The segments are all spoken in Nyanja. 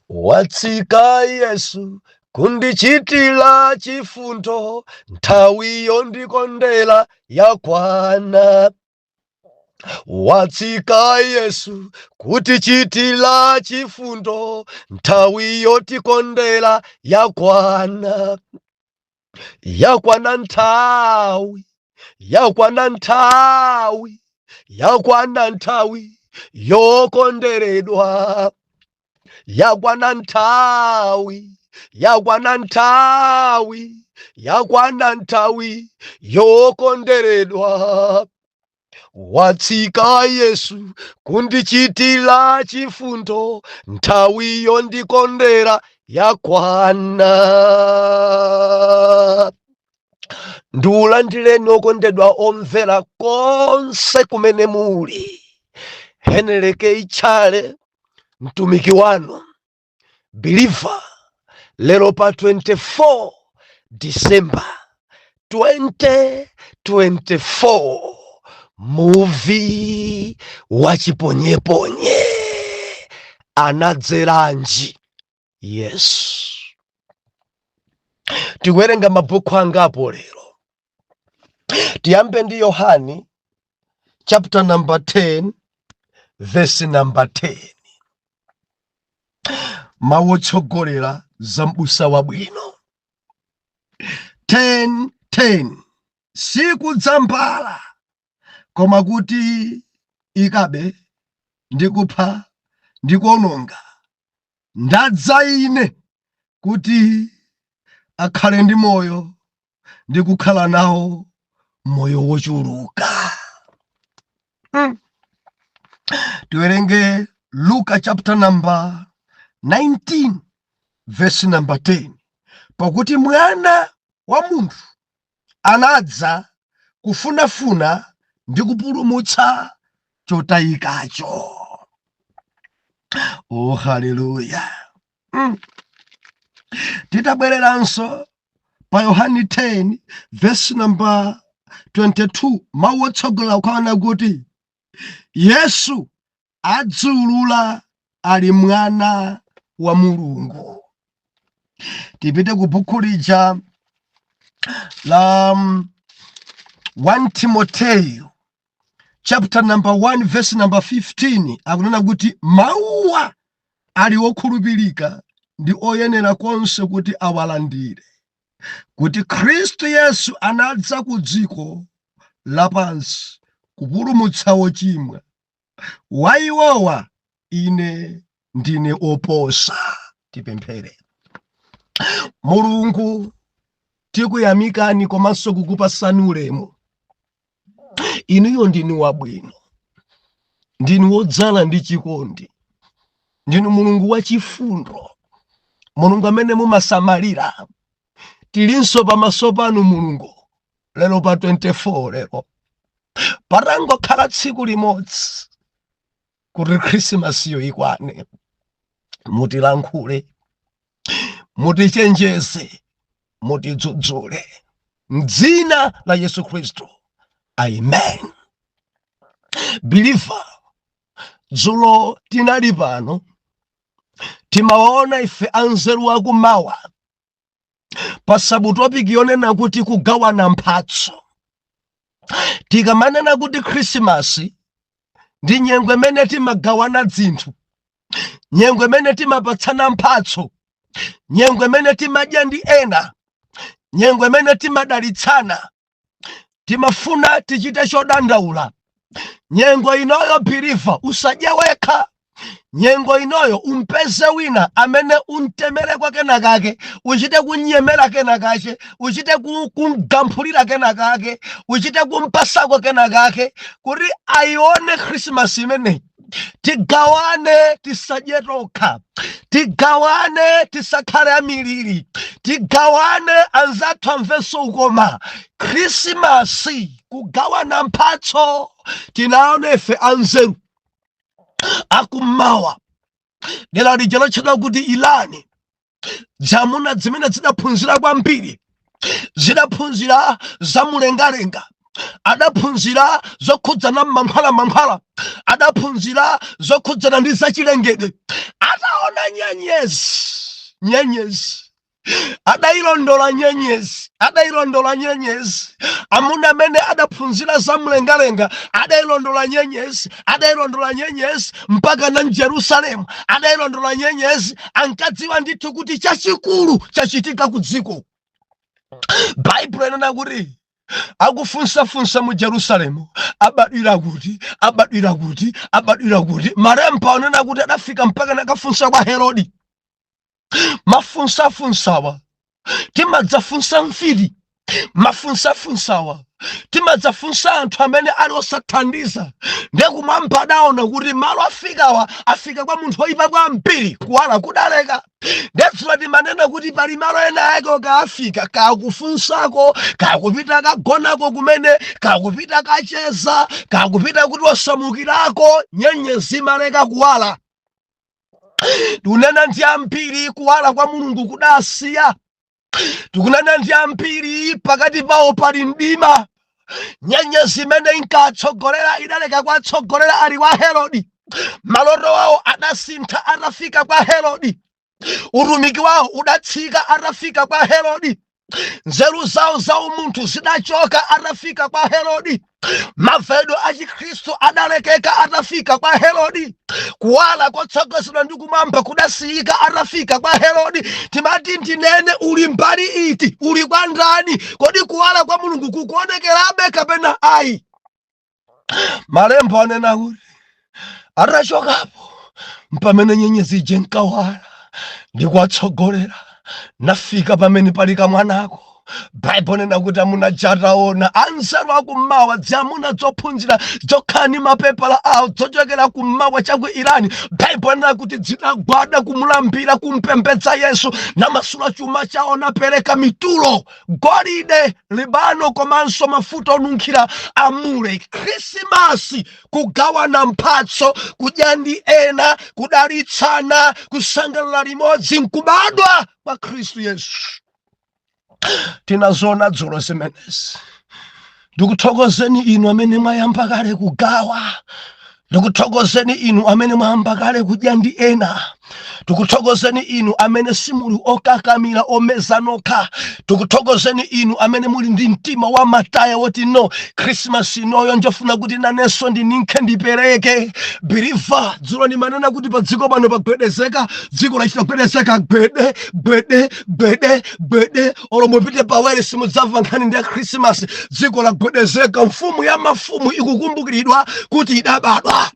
Watsika Yesu kundichitila chifundo, nthawi yondikondera yakwana. Watsika Yesu kutichitila chifundo, nthawi yotikondera yakwana. Yakwana nthawi, yakwana nthawi, yakwana nthawi yokonderedwa. Yakwana nthawi, yakwana nthawi, yakwana nthawi yokonderedwa. Watsika Yesu kundichitila chifundo, nthawi yondikondera yakwana. Ndiulandireni okondedwa omvera konse kumene muli. Henry K. Tchale, mtumiki wanu believer, lero pa 24 December 2024, muvi wachiponyeponye, anadzeranji Yesu? Tikuwerenga mabhuku angapo lero. Tiyambe ndi Yohani chapter number 10 verse number 10, mawu otsogolera za m'busa wabwino. 10 10: Sikudza mbala koma kuti ikabe ndi kupha ndi kuononga. Ndadza ine kuti akhale ndi moyo ndi kukhala nawo moyo wochuluka. Tiwerenge Luka chapter number 19 verse number 10: Pakuti Mwana wa Munthu anadza kufunafuna ndi kupulumutsa chotayikacho. Oh, haleluya. Titabwereranso pa Yohani 10 verse number 22, mawu otsogolera kukhala kuti Yesu adziulula ali Mwana wa Mulungu. Tipite ku buku lija la 1 Timoteyo chapter number 1 verse number 15, akunena kuti mawuwa ali okhulupirika ndi oyenera konse kuti awalandire, kuti Khristu Yesu anadza ku dziko lapansi kupulumutsa wochimwa, wa iwowa ine ndine oposa. Tipemphere. Mulungu, tikuyamikani komanso kukupasani ulemu. Inuyo ndinu wabwino, ndinu wodzala ndi chikondi, ndinu Mulungu wachifundo, Mulungu amene mumasamalira. Tilinso pamaso panu, Mulungu, lero pa 24, lero patangokhala tsiku limodzi kuti Khrisimasiyo ikwane. Mutilankhule, mutichenjeze, mutidzudzule, mdzina la Yesu Khristu, amen. Believer, dzulo tinali pano, timawaona ife anzeru akumawa pa subtopic yonena kuti kugawana mphatso. Tikamanena kuti Khrisimasi ndi nyengo imene timagawana dzinthu, nyengo imene timapatsana mphatso, nyengo imene timadya ndi ena, nyengo imene timadalitsana, timafuna tichite chodandaula. Nyengo inoyo, believer, usadye wekha. Nyengo inoyo umpeze wina amene untemere kwa kenakake, uchite kunyemera kenakake, uchite kumgamphulira kenakake, uchite kumpasako kenakake kuti ayione Khrisimasi imeneyi. Tigawane, tisadye tokha. Tigawane, tisakhale amiliri. Tigawane, anzathu amvenso ukoma. Khrisimasi kugawana mphatso. Tinaona ife anzeru akummawa, dera lija lotchedwa kuti Irani, zamuna zimene zidaphunzira kwambiri, zidaphunzira zamumlengalenga. Adaphunzira zokhudzana mankhwala, adaphunzira zokhudzana ndi zachilengedwe. Ataona nyenyezi, nyenyezi adayilondola, nyenyezi adayilondola nyenyezi. Amuna amene adaphunzira za mlengalenga adayilondola nyenyezi, adayilondola nyenyezi mpaka na Jerusalemu, adayilondola nyenyezi. Ankadziwa ndithu kuti chachikulu chachitika ku dziko. Baibulo inena kuti akufunsafunsa mu Jerusalemu, abadwira kuti? Abadwira kuti? Abadwira kuti? Malemba anena kuti adafika mpaka nakafunsa kwa Herodi. Mafunsafunsawa timadzafunsa mfiti, mafunsafunsawa timadzafunsa anthu amene ali osathandiza. Ndiye kumwamba adaona kuti malo afikawa afika kwa munthu oyipa kwambiri, kuwala kudaleka. Ndetsulo timanena kuti pali malo ena ake kaafika, kakufunsako, kakupita kagonako kumene, kakupita kacheza, kakupita kuti wasamukirako, nyenyezi imaleka kuwala. Tikunena ndi ambiri kuwala kwa Mulungu kudasiya. Tikunena ndi ambiri pakati pawo pali mdima. Nyenyezi imene inkatsogolera idaleka kwatsogolera ali kwa Herodi. Maloto awo adasintha atafika kwa Herodi. Utumiki wawo udatsika atafika kwa Herodi. Nzeru zawo za umunthu zidachoka atafika kwa Herodi. Mavedwe a Chikhristu adalekeka atafika kwa Herodi. Kuwala kotsogozedwa ndi kumwamba kudasiyika atafika kwa Herodi. Timati ndinene, uli mbali iti? Uli kwa ndani? Kodi kuwala kwa Mulungu kukuonekerabe kapena ayi? Malembo anena kuti atachokapo mpamene nyenyezi ije nkawala ndikuwatsogolera, nafika pamene pali kamwanako. Baibulo nena kuti amuna jataona anzeru akummawa, dziamuna dzophunzira dzokhala ndi mapepala awo dzochokera kummawa chaku Irani, Baibulo nena kuti dzidagwada kumulambira, kumpembedza Yesu, namasula chuma chawo, napereka mitulo, golide, libano komanso mafuta onunkhira amure. Khrisimasi, kugawana mphatso, kudya ndi ena, kudalitsana, kusangalala limodzi nkubadwa kwa Khristu Yesu. Tinazona dzulo zimenezi. Ndikuthokozeni inu amene mwayamba kale kugawa. Ndikuthokozeni inu amene mwayamba kale kudya ndi ena. Tikuthokozeni inu amene simuli okakamira omeza nokha. Tikuthokozeni inu amene muli ndi mtima wa mataya woti no, Christmas inoyo njofuna kuti nanenso ndininkhe, ndipereke. Believer, dzulo ndimanena kuti pa dziko pano pagwedezeka, dziko lachita kugwedezeka, gwede gwede gwede gwede. Olo mupite pawere simudzamva nkhani ndi ya Christmas. Dziko lagwedezeka, mfumu ya mafumu ikukumbukiridwa kuti idabadwa.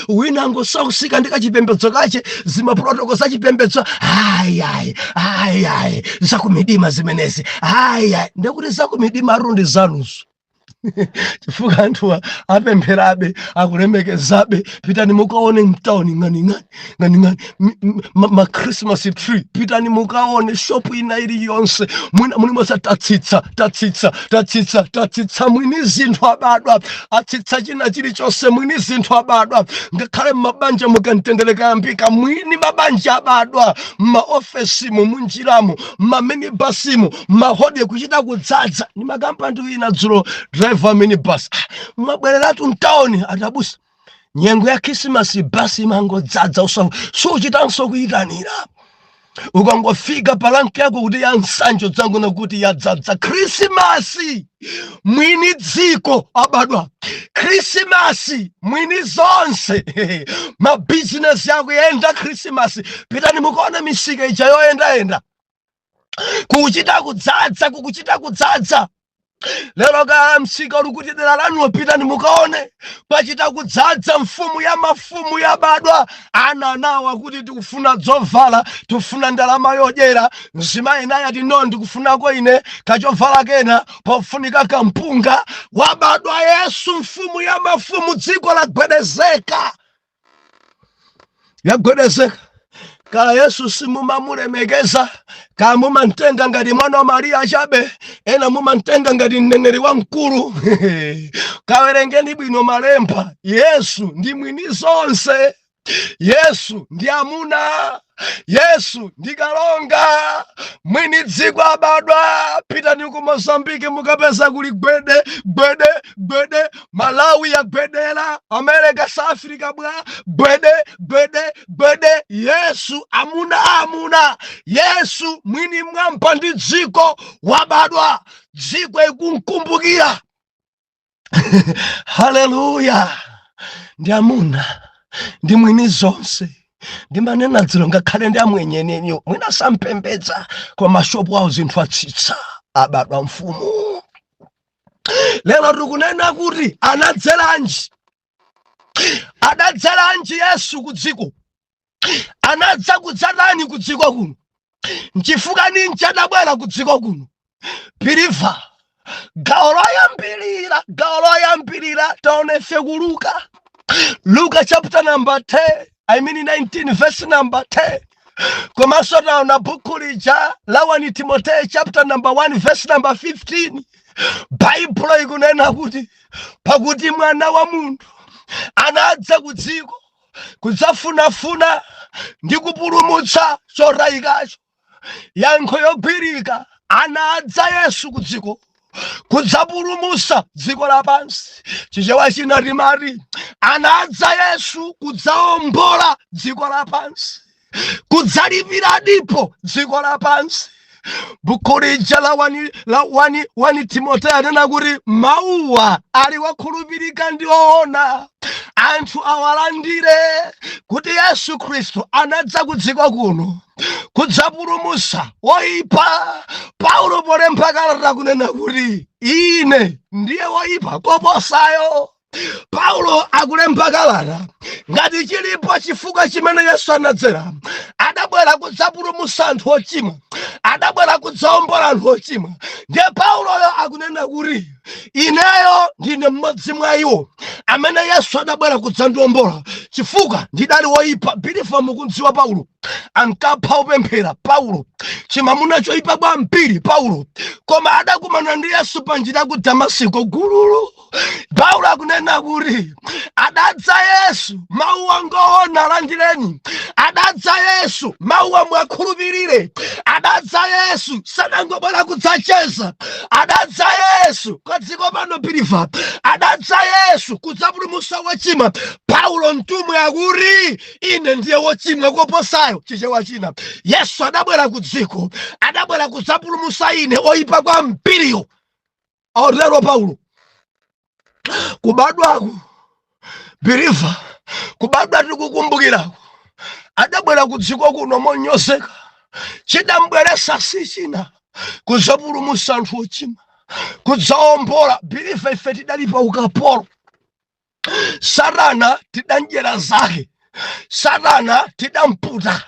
Wina angosausika ndi kachipembedzo kache, zimaprotocol za chipembedzo, ayi ayi ayi ayi, zakumidima zimenezi, ayi ayi. Ndekuti zakumidima arundi zanuzo, chifukwa anthuwa apempherabe, akulemekezabe. Pitani mukaone mtawuni, ng'aning'ani ng'aning'ani, ma Christmas tree. Pitani mukaone shopu ina iliyonse, mwina mulimose tatsitsa, tatsitsa, tatsitsa, tatsitsa. Mwini zinthu abadwa, atsitsa china chilichonse. Mwini zinthu abadwa. Ngakhale mmabanja mukamtendere kayambika, mwini mabanja abadwa. Mmaofesimu, munjiramu, mmaminibasimu, mahodi kuchita kudzadza. Ni makampani wina dzulo, driver minibus, "Ah, mwabwereratu mtawuni." Atabusa, nyengo ya Khrisimasi basi imangodzadza, suchitanso kuyitanira. Ukangofika palanki yako kuti ya Nsanjo dzangona kuti yadzadza. Khrisimasi, mwini dziko abadwa. Khrisimasi, mwini zonse. Mabizinesi akuyenda Khrisimasi. Pitani mukaone misika ija yoyendayenda, kukuchita kudzadza, kukuchita kudzadza. Lero ka msika uli kuti dera lanulo, pitani mukaone, kwachita kudzadza. Mfumu ya mafumu yabadwa. Ana anawa kuti tikufuna dzovala, tikufuna ndalama yodyera. Mzimayi naye ati no, ndikufunako ine kachovala kena, pofunika kampunga. Wabadwa Yesu, mfumu ya mafumu. Dziko lagwedezeka, yagwedezeka. Ka Yesu simumamulemekeza, ka mumamtenga ngati mwana wa Mariya chabe, ena mumamtenga ngati mneneri wamkulu. Kawerengeni bwino malemba, Yesu ndi mwini zonse. Yesu ndi amuna, Yesu ndi kalonga, mwini dziko abadwa. Pitani ku Mozambiki, mukapeza kuli gwede gwede gwede. Malawi yagwedera, America, South Africa bwa gwede gwede gwede. Yesu amuna amuna, Yesu mwini mwamba ndi dziko wabadwa, dziko ikumkumbukira. Haleluya! Ndi amuna, ndi mwini zonse. Ndimanena dzulo, ngakhale ndi amwenyenenyo mwina sampembedza, koma mashopu awo zinthu atsitsa. Abadwa mfumu. Lero tikunena kuti anadzeranji? Adadzeranji Yesu ku dziko? Anadza kudzatani ku dziko kuno? Nchifukwa ninji adabwera ku dziko kuno? Believer, gawo loyambirira taonefe ku Luka, Luka chapter number 10, I mean 19, verse number 10. Komanso taona buku lija la 1 Timoteyo chapter number 1, verse number 15. Baibulo ikunena kuti, "Pakuti Mwana wa Munthu anadza ku dziko kudzafunafuna ndi kupulumutsa chotayikacho." Yankho yogwirika: anadza Yesu ku dziko kudzapulumutsa dziko lapansi. Chichewa china timati anadza Yesu kudzawombola dziko lapansi, kudzalipira dipo dziko lapansi. Buku lija la 1 Timoteyo anena kuti, "Mawuwa ali wakhulupirika ndi oona, anthu awalandire, kuti Yesu Khristu anadza ku dziko kuno kudzapulumutsa woipa." Paulo polemba kalata kunena kuti, "Ine ndiye woipa koposayo." Paulo akulemba kalata ngati chilipo chifukwa chimene Yesu anadzera. Adabwera kudzapulumutsa anthu ochimwa, adabwera kudzawombola anthu ochimwa. Ndiye Pauloyo akunena kuti, "Ineyo ndine mmodzi mwa iwo amene Yesu adabwera kudzandiwombola, chifukwa ndidali woipa." Believer, mukundziwa Paulo ankapha opemphera. Paulo chimamuna choipa kwambiri Paulo, koma adakumana ndi Yesu pa njira ya ku Damasiko. Gululu, Paulo akunena kuti adadza Yesu. Mawu angoona, landireni. Adadza Yesu, mawu amwakhulupirire. Adadza Yesu, sanangobwera kudzacheza. Adadza Yesu kwa dziko pano. Believer, adadza Yesu kudzapulumutsa wochimwa. Paulo mtumwi akuti, "Ine ndiye wochimwa koposayo." Chichewa china, Yesu adabwera ku dziko, adabwera kudzapulumutsa ine oyipa kwambiriyo, aotero Paulo. Kubadwaku, believer, kubadwa tikukumbukirako, adabwera ku dziko kuno monyozeka. Chidambweresa si china, kudzapulumutsa anthu ochimwa, kudzawombola. Believer, ife tidali pa ukapolo. Satana tidandyera zake, Satana tidamputa,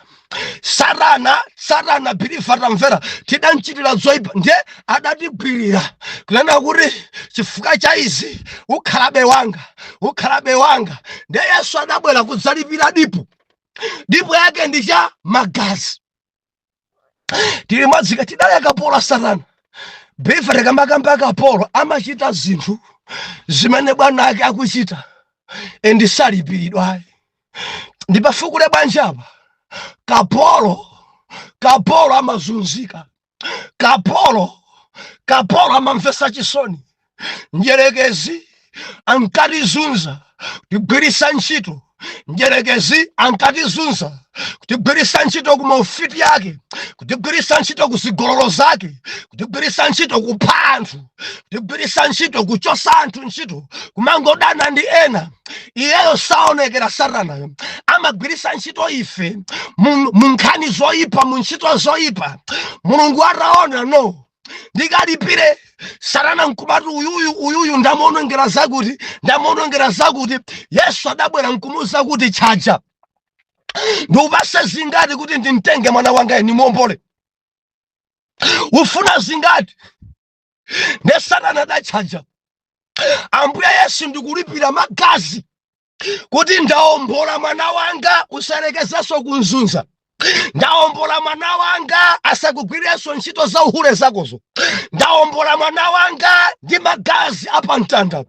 Satana, Satana, believer, tamvera, tidamchitira zoyipa. Ndiye adatigwirira kunena kuti, "Chifukwa cha izi ukhalabe wanga, ukhalabe wanga." Ndiye Yesu adabwera kudzalipira dipo. Dipo yake ndi cha magazi. Tili mwadzika, tidali akapolo a Satana. Believer, tikamakamba akapolo, amachita zinthu zimene bwana ake akuchita and salipiridwayi. Ndipafukule bwanji apa? Kapolo, kapolo amazunzika. Kapolo, kapolo amamvesa chisoni. Mdyerekezi ankatizunza, kutigwirisa ntchito. Mdyerekezi ankatizunza, kutigwirisa ntchito ku maufiti yake, kutigwirisa ntchito ku zigololo zake, kutigwirisa ntchito kupha anthu, kutigwirisa ntchito kuchosa anthu ntchito, kumangodana ndi ena. Iyeyo saonekera. Satanayo amagwirisa ntchito ife mu nkhani zoyipa, mu ntchito zoyipa. Mulungu ataona, "No, ndikalipire." Satana nkumati, "Uyuyu, uyuyu ndamuonongera zakuti, ndamuonongera zakuti." Yesu adabwera nkumuza kuti, "Chaja ndiupase zingati kuti ndimtenge mwana wanga nimuombole? Ufuna zingati?" Nde Satana adachaja Ambuye Yesu ndikulipira magazi kuti, "Ndaombola mwana wanga, usalekezenso kunzunza. Ndaombola mwana wanga, asakugwirenso ntchito za uhule zakozo. Ndaombola mwana wanga ndi magazi apamtanda."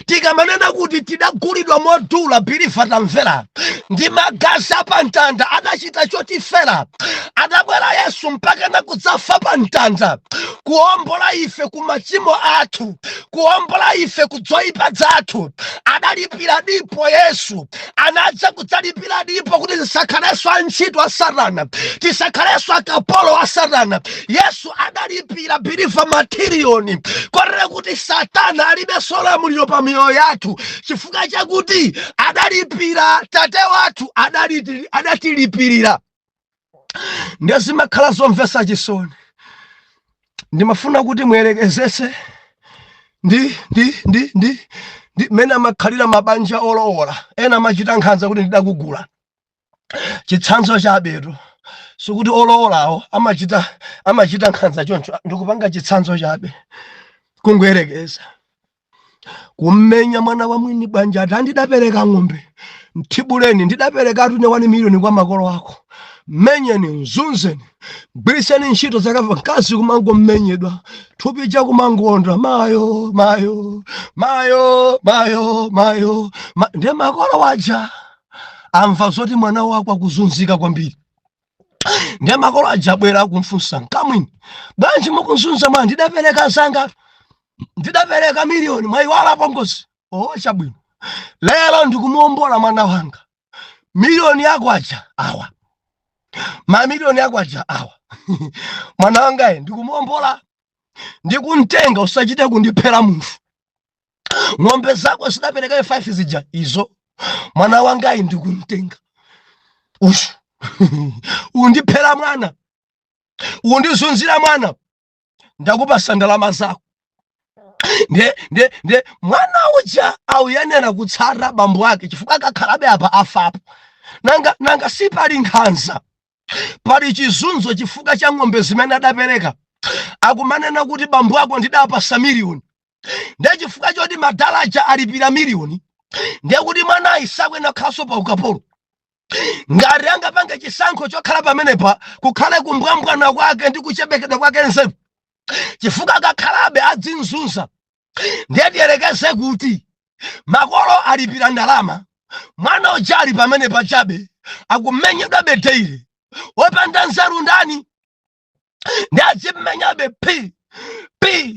Tikamanena kuti tidagulidwa modula, believer, tamvera, ndi magazi apamtanda adachita chotifera. Adabwera Yesu mpaka na kudzafa pa mtanda kuwombola ife ku machimo athu, kuwombola ife ku zoyipa zathu. Adalipira dipo. Yesu anadza kudzalipira dipo kuti tisakhalenso antchito a Satana, tisakhalenso akapolo a Satana. Yesu adalipira, believer, matiriyoni, kotero kuti Satana alibenso ulamuliro pa miyoyo yathu, chifukwa chakuti adalipira. Tate wathu adatilipirira. Ndiye zimakhala zomvetsa chisoni. Ndimafuna kuti muyerekezese ndi mmene amakhalira mabanja olowola. Ena amachita nkhanza kuti ndidakugula. Chitsanzo chabetu, sikuti olowolawo amachita nkhanza choncho. Ndikupanga chitsanzo chabe, kungoyerekeza. Kummenya mwana wa mwini banja, ati andidapereka ng'ombe, mthibuleni, ndidaperekatu ine 1 miliyoni kwa makolo ako, mmenyeni, mzunzeni, gwiriseni ntchito zaka. Mkazi kumangommenyedwa, thupi chakumangonda, mayo, mayo, mayo, mayo, mayo, ma. Ndiye makolo waja amva zoti mwana wako akuzunzika kwambiri. Ndiye makolo aja abwera kumfunsa mkamwini, "Bwanji mukuzunza mwana?" "Ndidapereka zanga, ndidapereka miliyoni, mwayiwala pongozi?" "Oh, chabwino, lero ndikumuwombola mwana wanga. Miliyoni yako aja awa, mamiliyoni yako aja awa. Mwana wangaye ndikumuwombola, ndikumtenga, usachite kundiphera munthu. Ng'ombe zako zidaperekayo 5 zija izo, mwana wangayi ndikumtenga uyu. Undiphera mwana, undizunzira mwana, ndakupasa ndalama zako." Ndiye mwana uja auyenera kutsata bambo ake, chifukwa akakhalabe apa afapo. Nanga sipali nkhanza, pali chizunzo chifukwa cha ng'ombe zimene adapereka. Akumanena kuti bambo ako ndidapasa miliyoni. Ndiye chifukwa choti madalaja alipira miliyoni, ndiye kuti mwanayi sakuyenera kukhalanso pa ukapolo. Ngati angapange chisankho chokhala pamenepa, kukhale kumbwambwana kwake ndi kuchepekedwa kwake nzeru, chifukwa akakhalabe adzinzunza. Ndiye tiyerekeze kuti makolo alipira ndalama, mwana uja ali pamene pachabe, akumenyedwa daily. Wopanda nzeru ndani? Ndi adzimmenyabe p p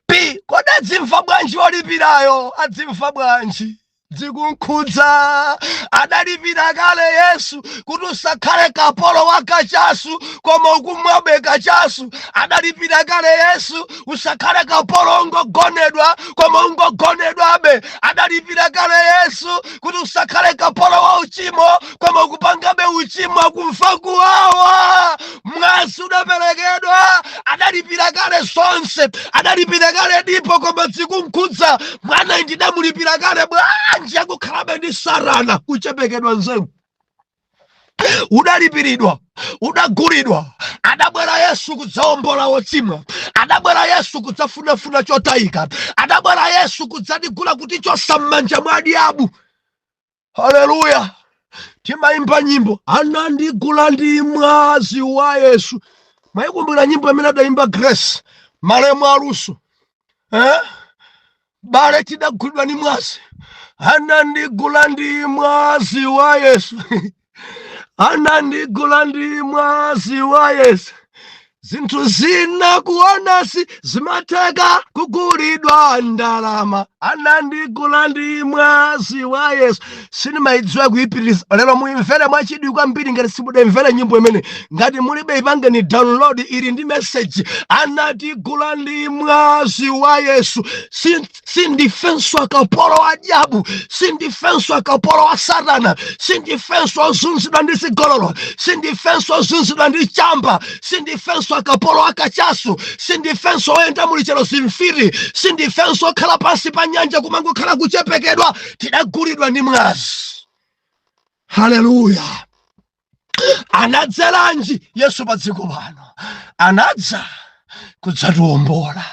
p. Kodi adzimva bwanji wolipirayo? Adzimva bwanji? Dzikunkhudza. Adalipira kale Yesu kuti usakhale kapolo wa kachasu, koma ukumwabe kachasu. Adalipira kale Yesu usakhale kapolo ungogonedwa, koma ungogonedwabe. Adalipira kale Yesu kuti usakhale kapolo wa uchimo, koma ukupangabe uchimo, akumva kuwawa. Mwazi udaperekedwa, adalipira kale zonse, adalipira kale dipo, koma dzikunkhudza. Mwana ndidamulipira kale, bwanji akukhalabe ndi Satana? Kuchepekedwa nzeru. Udalipiridwa, udagulidwa. Adabwera Yesu kudzawombola wochimwa. Adabwera Yesu kudzafunafuna chotayika. Adabwera Yesu kudzatigula, kutichosa m'manja mwa diabu. Haleluya! Timayimba nyimbo, "Anandigula ndi mwazi wa Yesu." Mwayikumbukira nyimbo imene adayimba Grace malemu aluso, eh? Bale, tidagulidwa ndi mwazi, anandigula ndi mwazi wa Yesu, anandigula ndi mwazi wa Yesu. Zinthu zina kuonasi zimatheka kugulidwa ndalama. Anandigula ndi mwazi wa Yesu. Sinimayidziwa kuyipitiriza. Lero muyimvere mwachidwi kwambiri. Ngati simudamvere nyimbo imene, ngati mulibe, ipangeni download, ili ndi message. Anatigula ndi mwazi wa Yesu. Sindifenso akapolo wa diabu, sindifenso akapolo wa Satana, sindifenso ozunzidwa ndi zigololo, sindifenso ozunzidwa ndi chamba, sindifenso akapolo akachasu, sindifenso oyenda mulichero zimfiri, sindifenso okhala pansi pa nyanja kumangokhala kuchepekedwa. Tidagulidwa ndi mwazi. Haleluya! Anadzeranji Yesu pa dziko pano? Anadza kudzatiwombola.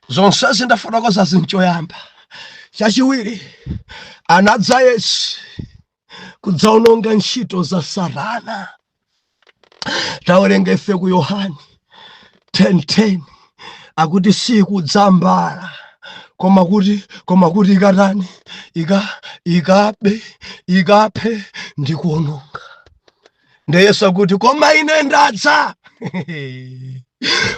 Zonsezi ndafotokoza zinchoyamba. Chachiwiri, anadza Yesu kudzaononga ntchito za Satana. Tawerenga ife ku Yohani 10:10, akuti sikudza mbala koma kuti ikatani? Ikabe, ikaphe ndi kuononga. Nde Yesu akuti, koma ine ndadza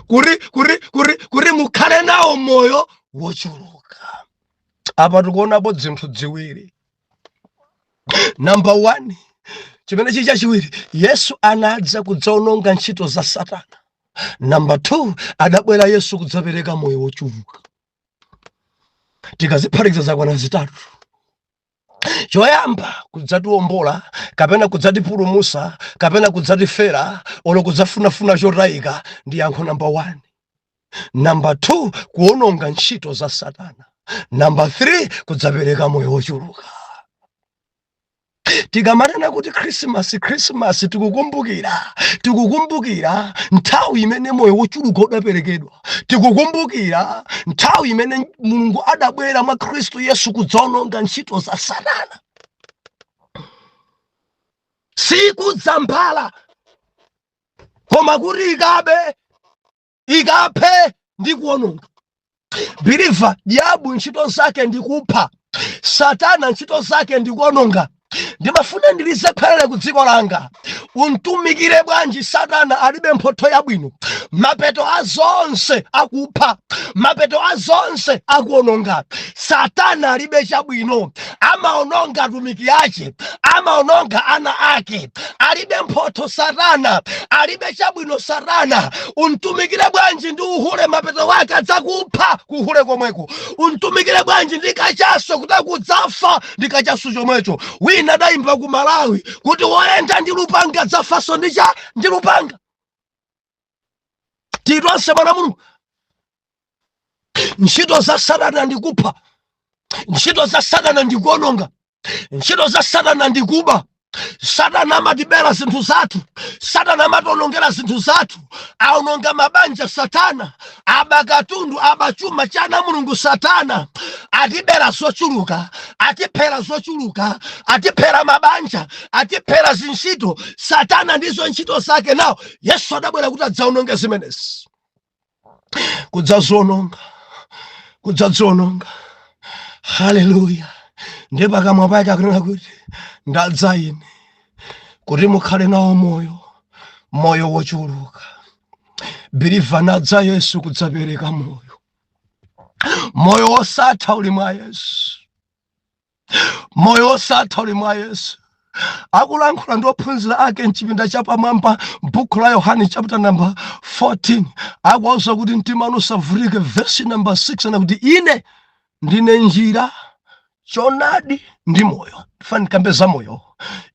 kuti mukhale nawo moyo wochuluka. Apa tikuonapo zinthu ziwiri. Number 1, chimene chili chachiwiri, Yesu anadza kudzaononga ntchito za Satana. Number 2, adabwera Yesu kudzapereka moyo wochuluka. Tikaziphatikiza zakwana zitatu. Choyamba, kudzatiwombola kapena kudzatipulumusa kapena kudzatifera olo kudzafunafuna chotayika, ndi yankho number 1. Number 2, kuononga ntchito za Satana. Number 3, kudzapereka moyo wochuluka. Tikamanena kuti Khrisimasi, Khrisimasi, tikukumbukira nthawi imene moyo wochuluka udaperekedwa. Tikukumbukira nthawi imene Mulungu adabwera mwa Khristu Yesu kudzaononga ntchito za Satana. Sikudza mbala koma kuti ikabe, ikaphe ndi kuononga. Believer, diabu ntchito zake ndi kupha, Satana ntchito zake ndi kuononga. Ndimafuna ndilize khwerere ku dziko langa. Untumikire bwanji Satana? Alibe mphotho yabwino. Mapeto a zonse akupha, mapeto a zonse akuononga. Satana alibe chabwino, amaononga atumiki ache, amaononga ana ake. Alibe mphotho Satana, alibe chabwino Satana. Untumikire bwanji ndi uhule? Mapeto wake adzakupha kuhule komweko. Untumikire bwanji ndi kachaso? Kuti akudzafa ndi kachaso chomwecho. Wina adayimba ku Malawi kuti woyenda ndi lupanga adzafanso ndi lupanga. Titonse mwana Mulungu, ntchito za Satana ndikupha, ntchito za Satana ndikuononga, ntchito za Satana ndikuba. Satana amatibera zinthu zathu, Satana amationongera zinthu zathu, aononga mabanja Satana, aba katundu, aba chuma chana Mulungu Satana, atibera zochuluka, atiphera zochuluka, atiphera mabanja, atiphera zintchito. Satana ndizo ntchito zake. Nawo Yesu adabwera kuti adzaononge zimenezi, kudzaziononga, kudzadziononga. Haleluya! Ndiye pakamwa pake akunena kuti, ndadza ine kuti mukhale nawo moyo, moyo wochuluka. Believer, nadza Yesu kudzapereka moyo. Moyo wosatha uli mwa Yesu, moyo wosatha uli mwa Yesu. Akulankhula ndi ophunzira ake mchipinda chapamwamba, buku la Yohane chapter number 14, akuwauza kuti mtima wanu usavutike. Verse number 6 anakuti, ine ndine njira, choonadi ndi moyo. Fanikambe za moyo.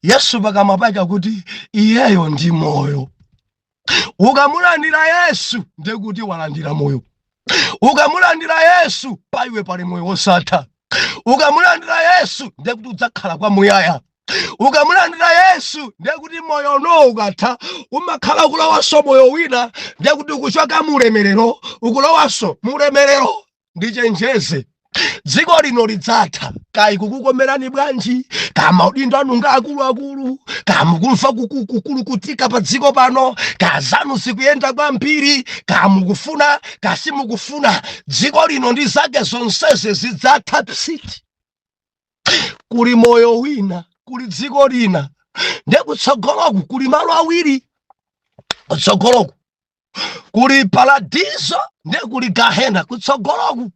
Yesu pakamwa pake akuti iyeyo ndi moyo. Ukamulandira Yesu, ndekuti walandira moyo. Ukamulandira Yesu, paiwe pali moyo wosatha. Ukamulandira Yesu, ndekuti udzakhala kwamuyaya. Ukamulandira Yesu, ndekuti moyo uno ukatha umakhala kulowanso moyo wina, ndekuti ukuchoka mulemerero ukulowanso mulemerero. Ndichenjeze, dziko lino lidzatha. Kayi kukukomerani bwanji, kama udindo anu nga akuluakulu, kamukumva kukulukutika pa dziko pano, kazanu zikuyenda kwambiri, kamukufuna kasimukufuna, dziko lino ndi zake zonsezi zidzatha psiti. Kuli moyo wina, kuli dziko lina. Ndiye kutsogoloku kuli malo awiri. Kutsogoloku kuli paradiso, ndiye kuli gahena kutsogoloku.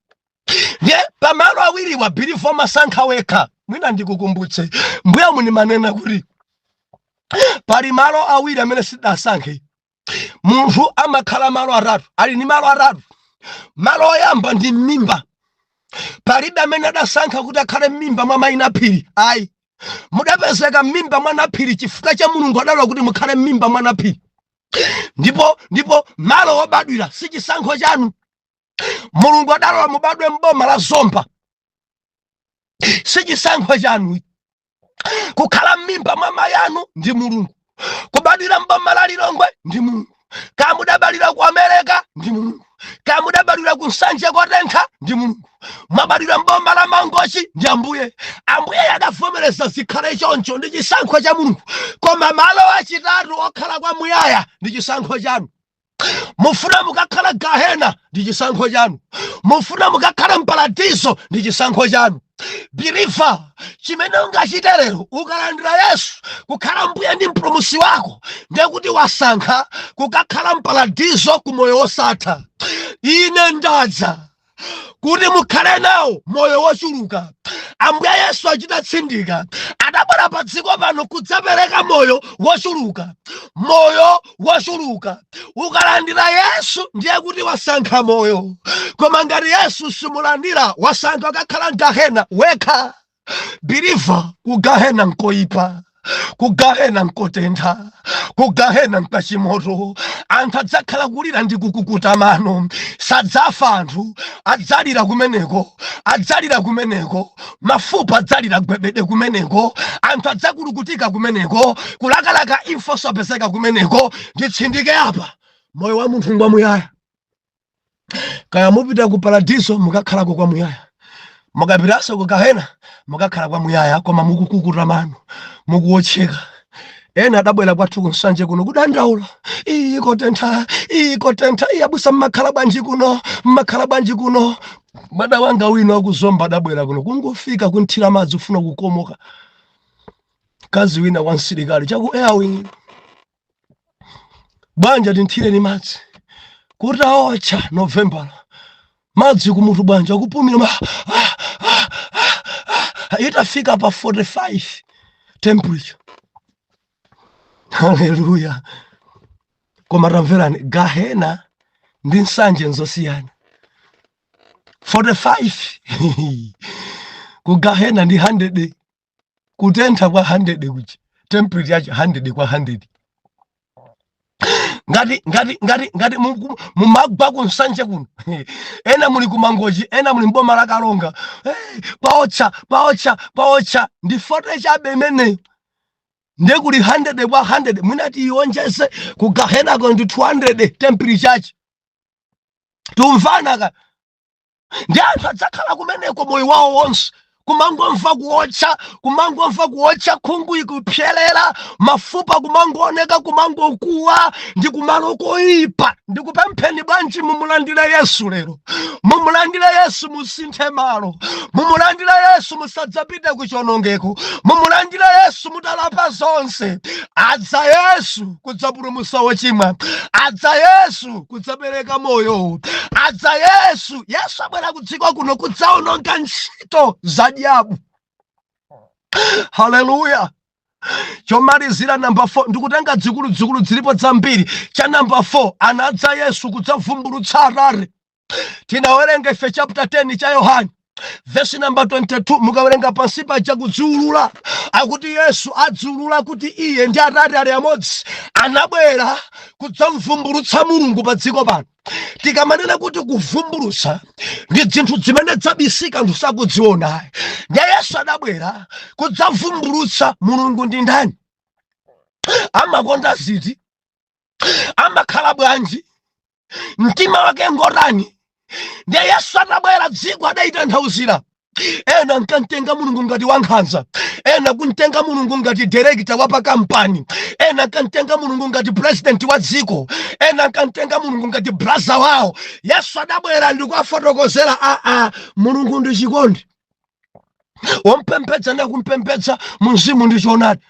Ndiye pamalo awiriwa, believer, masankha wekha. Mwina ndikukumbutse, mbuya munimanena kuti pali malo awiri amene sidasankhe. Munthu amakhala malo atatu, ali ndi malo atatu. Malo oyamba ndi m'mimba. Palibe amene adasankha kuti akhale m'mimba mwa mayi Naphiri, ayi. Mudapezeka m'mimba mwa Naphiri chifukwa cha Mulungu adalola kuti mukhale m'mimba mwa Naphiri. Ndipo malo obadwira si chisankho chanu. Mulungu adalola mubadwe m'boma la Zomba, si chisankho chanu. Kukhala m'mimba mwa mayi anu ndi Mulungu, kubadwira m'boma la Lilongwe ndi Mulungu, kamudabadwira ku America ndi Mulungu, kamudabadwira ku Nsanje kotentha ndi Mulungu, mwabadwira m'boma la Mangochi ndi Ambuye. Ambuye adavomereza zikhale choncho, ndi chisankho cha Mulungu. Koma malo achitatu okhala kwamuyaya ndi chisankho chanu. Mufuna mukakhala gahena, ndi chisankho chanu. Mufuna mukakhala mparadiso, ndi chisankho chanu. Believer, chimene ungachite lero, ukalandira Yesu kukhala mbuye ndi mpulumutsi wako, ndiye kuti wasankha kukakhala mparadiso ku moyo wosatha. Ine ndadza kuti mukhale nawo moyo wochuluka. Ambuye Yesu achita tsindika, adabwera pa dziko pano kudzapereka moyo wochuluka, moyo wochuluka. Ukalandira Yesu, ndiye kuti wasankha moyo, koma ngati Yesu simulandira, wasankha kukakhala mgahena wekha. Believer, kugahena nkoyipa, kugahena nkotentha, kugahena nkachimoto. Anthu adzakhala kulira ndi kukukuta mano. Sadzafa anthu, adzalira kumeneko, adzalira kumeneko, mafupa adzalira gwebede kumeneko, anthu adzakulukutika kumeneko, kulakalaka imfa osapezeka kumeneko. Nditsindike apa, moyo wa munthu ngwamuyaya. Kaya mupita ku paradiso, mukakhalako kwamuyaya. Mukapitanso ku gahena, mukakhala kwamuyaya, koma mukukukuta mano, mukuwotcheka. Ena adabwera kwathu kuNsanje kuno kudandaula, "Iyi kotentha, iyi kotentha, iyi abusa, mmakhala bwanji kuno? Mmakhala bwanji kuno?" Mwana wanga wina wakuZomba adabwera kuno, kungofika kunthira madzi, ufuna kukomoka. Mkazi wina wa msilikali chaku airwing, "Bwanja, tinthireni madzi." Kuti aotcha Novembala, madzi kumutu, bwanja kupumira ma, ah, ah, ah, ah, itafika pa 45 temperature. Haleluya! Koma tamverani, gahena ndi Nsanje nzosiyana. 45 ku gahena ndi 100, kutentha kwa 100 kuchi temperature yacho 100 kwa 100. Ngati mumagwa kuNsanje kuno, ena muli kuMangochi, ena muli mboma la Kalonga, hey, paotcha, paotcha, paotcha, ndi 40 chabe imeneyo. Ndiye kuli 100 kwa 100, mwinati ionjeze, ku gahenako ndi 200 temperature yache. Tumvana ka? Ndi anthu adzakhala kumeneko moyo wawo wonse, kumangomva kuotcha, kumangomva kuotcha, khungu ikupyerera, mafupa kumangooneka, kumangokuwa, ndi kumalo koyipa. Ndikupempheni, bwanji mumulandire Yesu lero? Mumulandire Yesu, musinthe malo. Mumulandire Yesu, musadzapite kuchonongeko. Mumulandire Yesu mutalapa zonse. Adza Yesu kudzapulumutsa wochimwa, adza Yesu kudzapereka moyo, adza Yesu. Yesu abwera ku dziko kuno kudzaononga ntchito za diabu. Haleluya! Chomalizira, namba 4, ndikutenga dzikulu dzilipo zambiri. Cha namba 4, anadza Yesu kudzavumbulutsa Atate. Tinawerenga ife chapter 10 cha Yohane, vesi namba 22. Mukawerenga pansi paja, kudziulula, akuti Yesu adziulula kuti iye ndi Atate ali amodzi. Anabwera kudzamvumbulutsa Mulungu pa dziko pano. Tikamanena kuti kuvumbulutsa, ndi zinthu zimene zabisika, anthu sakudziona. Ndiye Yesu adabwera kudzavumbulutsa Mulungu ndi ndani, amakonda ziti, amakhala bwanji, mtima wake ngotani. Ndiye Yesu atabwera, dziko adayitanthauzira. Ena nkamtenga Mulungu ngati wankhanza, ena kumtenga Mulungu ngati director wa pakampani, ena nkamtenga Mulungu ngati president wa dziko, ena nkamtenga Mulungu ngati brother wawo. Yesu adabwera ndikuwafotokozera, aa, Mulungu ndi chikondi, wompembedza ndi kumpembedza mumzimu ndi choonadi.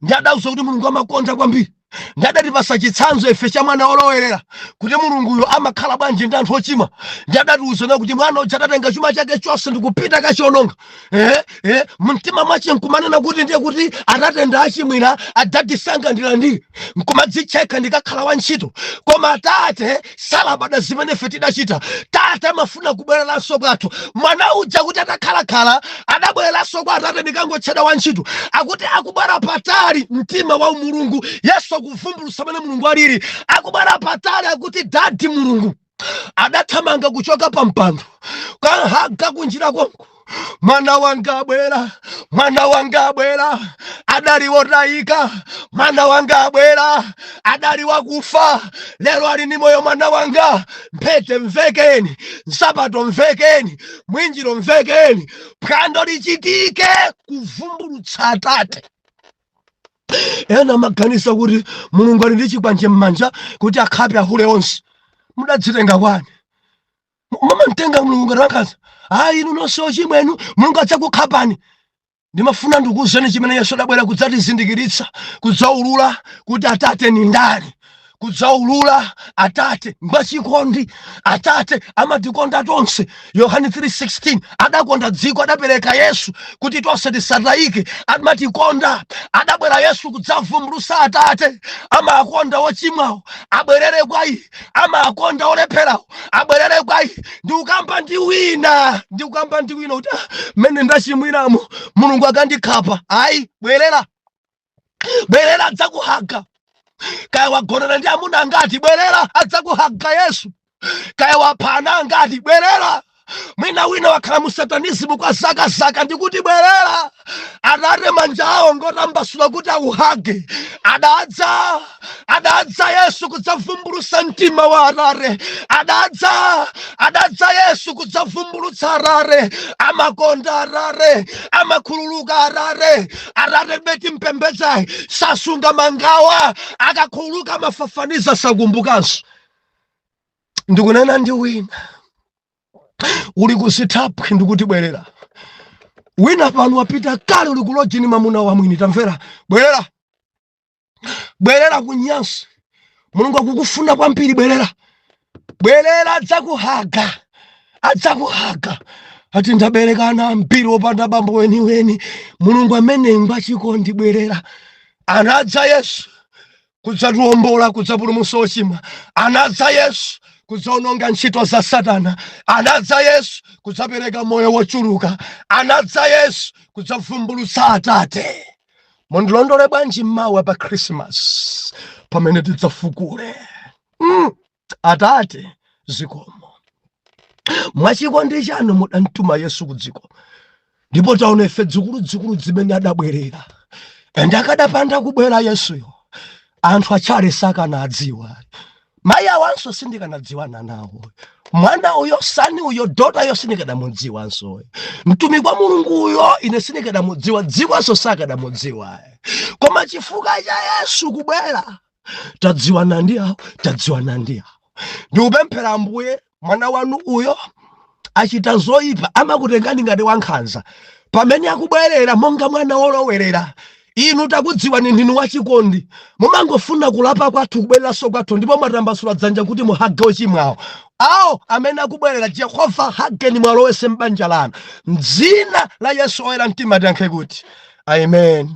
Ndi adauza kuti Mulungu amakonda kwambiri. Ndi adatipasa chitsanzo ife cha mwana wolowerera, kuti Mulunguyo amakhala bwanji ndi anthu ochimwa. Ndi adatiuza kuti mwana uja adatenga chuma chake chonse ndikupita kachiononga, mumtima mwache nkumanena kuti, "Ndiye kuti atate ndachimwira, adadi sangandilandire," nkumadzicheka, "Ndikakhala wantchito." Koma atate salabada zimene ife tidachita. Tate amafuna kubwereranso kwathu. Mwana uja kuti atakhalakhala adabwereranso kwa atate, "Ndikangotchedwa wantchito." Akuti akubwera patali, mtima wa Mulungu, Yesu akuvumbulutsa amene Mulungu alili. Akubwera patali, akuti, "Daddy." Mulungu adathamanga kuchoka pa mpando, kahaga kunjira konko, "Mwana wanga abwera, mwana wanga abwera, adali wotayika. Mwana wanga abwera, adali wakufa, lero ali ndi moyo. Mwana wanga, mphete mvekeni, nsapato mvekeni, mwinjiro mvekeni, phwando lichitike." Kuvumbulutsa atate. Ena amaganiza kuti Mulungu ali ndi chikwanje m'manja kuti akhape ahule onse. Mudadzitenga kwani? Mumamtenga Mulungu ngati wankhanza. Ayi, inu nonse ochimwa inu, Mulungu adzakukhapani. Ndimafuna ndikuwuzeni chimene Yesu adabwera kudzatizindikiritsa, kudzaulula kuti Atate ni ndani, kudzaulula Atate ngwachikondi. Atate amatikonda tonse. Yohane 3:16, adakonda dziko, adapereka Yesu kuti tonse tisatayike. Amatikonda, adabwera Yesu kudzavumbulutsa Atate. Amakonda ochimwawo abwerere kwa iye, amakonda olepherawo abwerere kwa iye. Ndikukamba ndi wina, ndikukamba ndi wina kuti, "Ah, mmene ndachimwiramo Mulungu akandikhapa." Ayi, bwerera, bwerera, adzakuhaga. Kaya wagonana ndi amuna angati, bwerera, adzakuhaga Yesu. Kaya waphana angati, bwerera. Mwina wina wakhala mu satanism kwa zaka zaka, ndikuti bwerera. Atate manja awo ngotambasula kuti akuhage. Adadza, adadza Yesu kudzavumbulutsa mtima wa Atate. Adadza, adadza Yesu kudzavumbulutsa Atate. Amakonda Atate, amakhululuka Atate. Atate beti mpembedzayi sasunga mangawa, akakhululuka amafafaniza, sakumbukanso. Ndikunena ndi wina uli kuzithaphwi, ndikuti bwerera. Wina pano wapita kale, uli kulojini mamuna wa mwini. Tamvera, bwerera, bwerera kunyansi. Mulungu akukufuna kwambiri. Bwerera, bwerera, adzakuhaga, adzakuhaga. Ati ndabereka ana ambiri opanda bambo weniweni. Mulungu amene ngwachikondi, bwerera. Anadza Yesu kudzatiwombola, kudzapulumutsa ochimwa. Anadza Yesu kudzaononga ntchito za Satana. Anadza Yesu kudzapereka moyo wochuluka. Anadza Yesu kudzavumbulutsa Atate. Mundilondole bwanji mawa pa Christmas pamene tidzafukule? Atate, zikomo. Mwachikondi chanu mudamtuma Yesu ku dziko, ndipo taona ife dzikulu zimene adabwerera. Ende akadapanda kubwera Yesuyo, anthu achale sakanadziwa. Mayi awanso sindikanadziwana nawo, mwana uyo, son uyo, daughter yo sindikanamudziwanso, mtumiki wa Mulungu uyo ine sindikanamudziwa, dziwanso sakanamudziwa. Koma chifukwa cha Yesu kubwera, tadziwana ndi awo, tadziwana ndi awo. Ndikupemphera, Ambuye, mwana wanu uyo achita zoyipa, amakutengani ngati wankhanza, pamene akubwerera monga mwana wolowerera. Inu takudziwani, ndinu wachikondi, mumangofuna kulapa kwathu, kubwereranso kwathu, ndipo mwatambasula dzanja kuti muhage ochimwawo awo amene akubwerera. Jehova, hageni, mwalowese m'banja lanu mdzina la Yesu. Oyera mtima tiyankhe kuti amen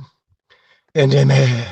and amen.